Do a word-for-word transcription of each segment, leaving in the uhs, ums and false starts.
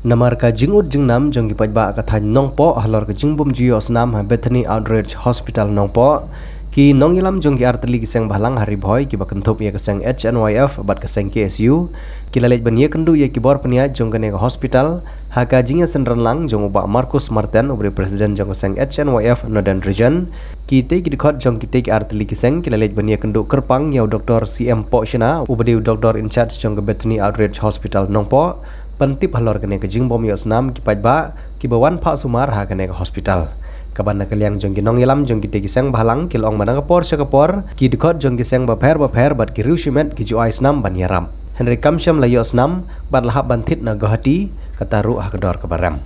Namar ka jingud jingnam jong ki paidbah ka thaiñ Nongpoh halor ka jingbym ju ïoh snam ha Bethany Outreach Hospital Nongpoh, ki nongïalam jong ki artylli ki seng bhalang ha Ri Bhoi kiba kynthup ïa ka seng H N Y F bad ka seng K S U ki la leit ban ïakynduh ïa ki bor pynïaid jong kane ka hospital ha ka jingïaseng ranlang jong u Bah Marcus Marten, uba dei u president jong ka seng H N Y F Northern Region. Kitei ki dkhot jong kitei ki artylli ki seng ki la leit ban ïakynduh kyrpang ïa u Doktor C M Pohshna, uba dei u doctor in charge jong ka Bethany Outreach Hospital Nongpoh, ban tip halor kane ka jingbym ïoh snam ki paidbah kiba wan phah sumar ha kane ka hospital. Kaba na ka liang jong ki nongïalam jong kitei ki seng bhalang ki la ong ba na ka por sha ka por ki dkhot jong ki seng bapher bapher bad ki riew shimet ki ju ai snam ban ïarap, hynrei kam shym la ïoh snam bad la hap ban thied na Guwahati, kata ruh ha ka dor kaba rem.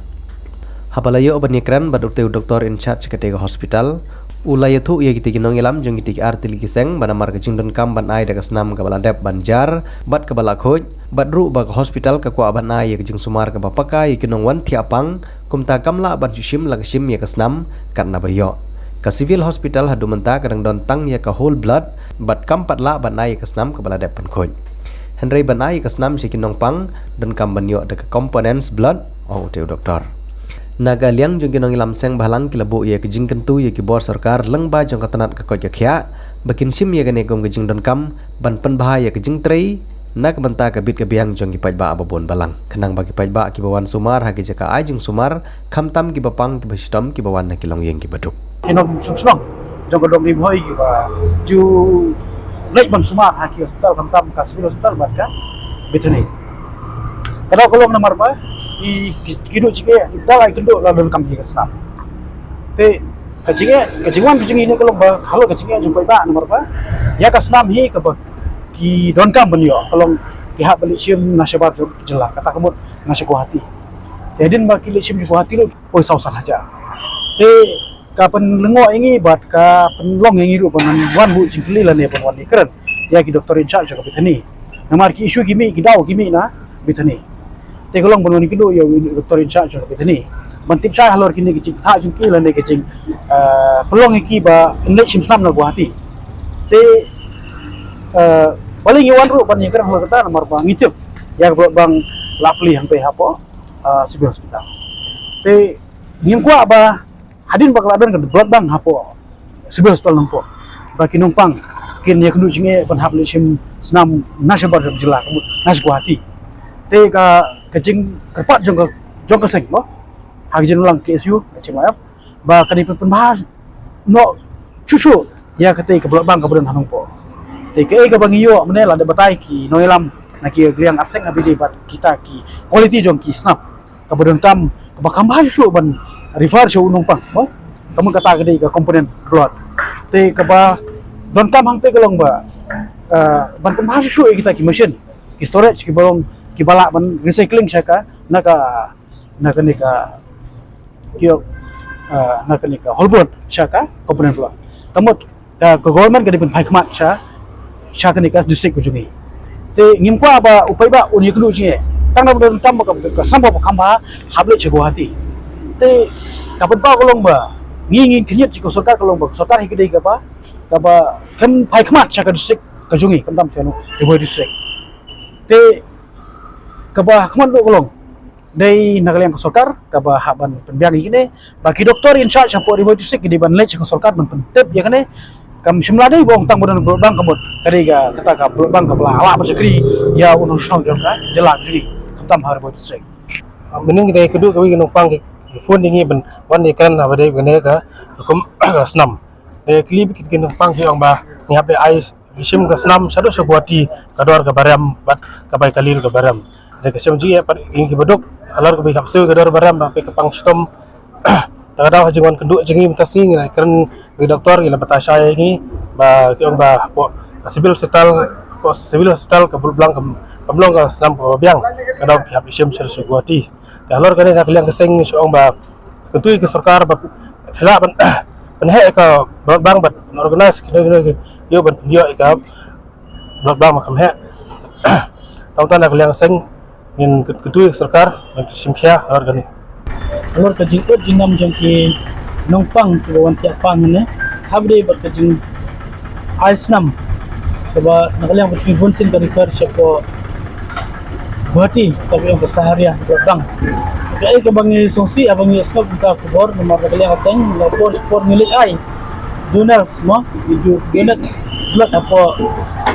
Haba la ïoh ban ïakren bad utei u doctor in charge katei ka hospital, u la ïathuh ïa kitei ki nongïalam jong kitei ki artylli ki seng ba namar ka jingdonkam ban ai da ka snam kaba la dep ban jar bad kaba la khuid, bad ruh ba ka hospital ka kwah ban ai ïa ka jingsumar kaba paka ïa ki nongwan thiah pang, kumta kam lah ban shu shim la ka shim ïa ka snam kat naba ïoh. Ka civil hospital haduh mynta ka dang don tang ïa ka whole blood bad kam pat lah ban ai ïa ka snam kaba la dep ban khuid. Hynrei ban ai ïa ka snam sha ki nongpang, donkam ban ïoh da ka components blood, ong utei u doctor. Na ka liang jong ki nongïalam seng bhalang ki la buh ïa ka jingkyntu ïa ki bor sorkar lyngba jong ka tnat ka koit ka khiah ba kin shim ïa kane kum ka jingdonkam ban pynbha ïa ka jingtrei na ka bynta ka bit ka biang jong ki paidbah ba bun balang, khnang ba ki paidbah kiba wan sumar ha ki jaka ai jingsumar, khamtam kiba pang kiba shitom kiba wan na ki longïing kiba duk. Ki nongshong shnong jong ka dong Ri Bhoi kiba ju leit ban sumar ha ki hospital, khamtam ka civil hospital bad ka Bethany. Ka daw ka long namar ba ki, ki, ki duh jingeh, da la ïakynduh la donkam ïa ka snam. Te ka jingeh, ka jingwan ka jingeh ne ka long ba halor ka jingeh jong paidbah namar ba ïa ka snam hi kaba ki donkam ban ïoh, ka long ki hap ban leit shim na shabar jong ka jylla, kata ka mut na sha Guwahati. Te hadien ba ki leit shim sha Guwahati ruh ki poi saw san hajar. Te ka pynlyngngoh ïa ngi bad ka pynlong ïa ngi ruh ban wan buh jingkylli lane ban wan ïakren ïa ki doctor in charge jong ka Bethany. Namar ki issue ki mih, ki daw ki mih na Bethany. Te ka long ban wan ïakynduh ïa u doctor in charge jong ka Bethany ban tip shai halor kine ki jingthah jong ki lane ki jing, eh, pynlong ïa ki ba kin leit shim snam na Guwahati. Te, eh, balei ngi wan ruh ban ïakren halor kata namar ba ngi tip ïa ka blood bank la plie hangtei hapoh, eh, civil hospital. Te ngim kwah ba hadien ba ka la don ka blood bank hapoh civil hospital Nongpoh ba ki nongpang kin ïakynduh jingeh ban hap leit shim snam na shabar jong ka jylla, ka mut na sha Guwahati. Te ka, ka jingkyrpad jong ka, jong ka seng mo ha ka jingïalang K S U, ka jingïalang ba ka dei pynbha noh shuh shuh ïa katei ka blood bank kaba don ha Nongpoh. Te kaei kaba ngi ïoh mynne la dep batai ki nongïalam na ki liang arseng ha bidi bad kita ki quality jong ki snam kaba donkam, kaba kham bha shuh ban refer sha u nongpang mo. Ka mut kata ka dei ka component blood. Te kaba donkam hangtei ka long ba, eh, ban pynbha shuh shuh ïa kita ki machine, ki storage kiba long, kiba lah ban recycling sha ka, na ka, na kane ka, ki, eh, na kane ka whole blood sha ka component blood. Ka mut ka, ka government ka dei ban phai khmat sha, sha kane ka district ka jong ngi. Te ngim kwah ba u paidbah un ïakynduh jingeh tang na ba donkam ba ka, ka snam ba kham bha hap leit sha Guwahati. Te ka pynpaw ka long ba ngi, ngi khynñiat sha ka sorkar ka long ba ka sorkar hi ka dei kaba, kaba kan phai khmat sha ka district ka jong ngi, khamtam sha Ri Bhoi district. Te kaba ha khmat ruh ka long dei na ka liang ka sorkar kaba hap ban pynbiang ïa kine, ba ki doctor in charge hapoh Ri Bhoi district ki dei ban leit sha ka sorkar ban pyntip ïa kane. Kam shym la dei ba ong tang ba don blood bank ka mut ka dei ka, kata ka blood bank kaba la lah ban shakri ïa u nongshong shnong jong ka jylla ka jong ngi, khamtam ha Ri Bhoi district. Mynnin ki dei ka duh kawei ki nongpang ki phone ïa ngi ban wan ïakren haba dei kane ka rukom ka snam. Dei kylli bad ki nongpang ki ong ba ngi hap dei ai shim ka snam shaduh sha Guwahati, ka dor kaba rem bad ka bai kali ruh kaba rem. Dei ka shem jingeh pat ïa ngi kiba duk halor kaba hap siew ka dor ba rem bad ka pang shitom. Te ka daw ha jingwan kynduh jong ngi mynta sngi ngi la ïakren bad ki doktor, ki la batai shai ïa ngi ba ki ong ba hapoh ka civil hospital, hapoh civil hospital ka blood bank kam, kam long ka snam kaba biang. Ka daw ki hap shim shaduh sha Guwahati. Te halor kane na ka liang ka seng ngi shu ong ba kyntu ïa ka sorkar ba phi lah ban pynheh ïa ka blood bank bad ban organise kino kino ki ïoh ban pynïoh ïa ka blood bank ba kham heh. Tang tang na ka liang ka seng ngin kyntu ïa ka sorkar ban shim khia halor kane. Halor ka jingud jingnam jong ki nongpang kiba wan thiah pang ne haba dei bad ka jing ai snam kaba na ka liang ba ki bun sien ka refer shapoh Guwahati, ka ïong ka Saharia blood bank. Kaei kaba ngi sngewsih haba ngi sngap mynta ka khubor, namar na ka liang ka seng, na por por ngi leit ai donors mo, ngi ju donate blood hapoh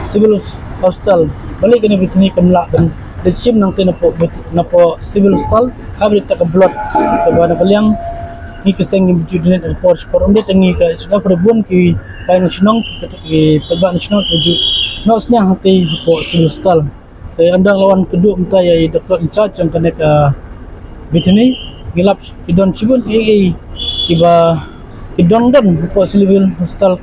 Civil Hospital. Balei kane ka Bethany kam lah ban leit shim nangta napoh Beth-, napoh Civil Hospital, haba leit ta ka blood. Kaba na ka liang ngi ka seng ngi ju donate ha ka por por. Ym dei tang ngi, ka sdang bun ki paidbah na shnong, ki, ki paidbah na shnong ki ju noh sniang hangtei hapoh Civil Hospital. Te ynda la wan kdup mynta ïa i doktor in charge jong kane ka Bethany, ngi lap ki don shibun kiei kiei kiba ki don don hapoh Civil Hospital.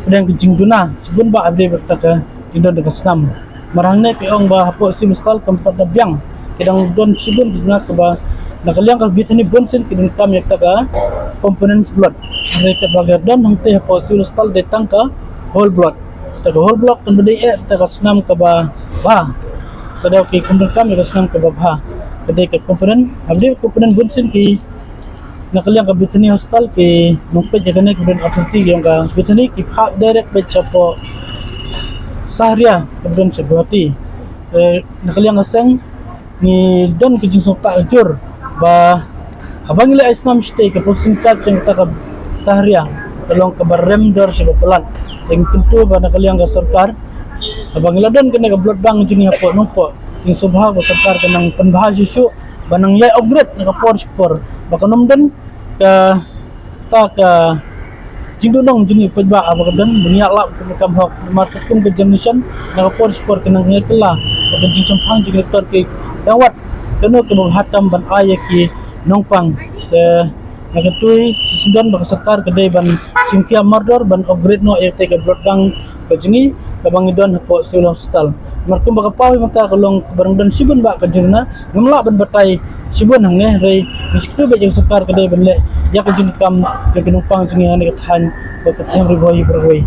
Pdeng ki jingduna shibun ba ha dei bad ka jingdon da ka snam. Namar hangne ki ong ba hapoh Civil Hospital kam pat da biang, ki dang don shibun ki jingduna kaba na ka liang ka Bethany bunsien ki donkam ïa kata ka components blood. Hynrei katba ka don hangtei hapoh Civil Hospital dei tang ka whole blood. Kata ka whole blood kan ba dei eh kata ka snam kaba bha. Ka dei ki kam donkam ïa ka snam kaba bha. Ka dei ka component, ha dei component bunsien ki na ka liang ka Bethany Hospital ki nongpeit ïa kane ka Bethany Authority, ïa ka Bethany ki phah direct beit shapoh Saharia kaba don sha Guwahati. Eh, na ka liang ka seng ngi don ka jingsngewthuh jur ba haba ngi leit ai snam shatei, ka processing charge jong kata ka Saharia ka long kaba rem dor sha ba palat. Te ngi kyntu ba na ka liang ka sorkar, haba ngi la don kane ka blood bank jong ngi hapoh Nongpoh, ngi sngewbha ba sorkar ka nang pynbha shuh shuh, ba nang ïai upgrade na ka por sha ka por, ba kan ym don kata ka jingduhnong jong ngi paidbah haba ka don, ban ïalap ka kam hok. Namar katkum ka generation na ka por sha ka por ka nang ïai kylla bad ka jingshemphang jong ki doktor, ki dang wad kano kaba bha tam ban ai ïa ki nongpang. Te na ka tui shisien don ba ka sorkar ka dei ban shim khia mardor ban upgrade noh ïa kata ka blood bank ka jong ngi kaba ngi don hapoh Civil Hospital. Namar kumba ka paw hi mynta ka long kaba dang don shibun ba ka jingduna, ngim lah ban batai shibun hangne, hynrei ngi sngewthuh ba ïa ka sorkar ka dei ban leh ïa ka jingkam jong ki nongpang jong ngi ha kane ka thaiñ bad ka them Ri Bhoi baroh kawei.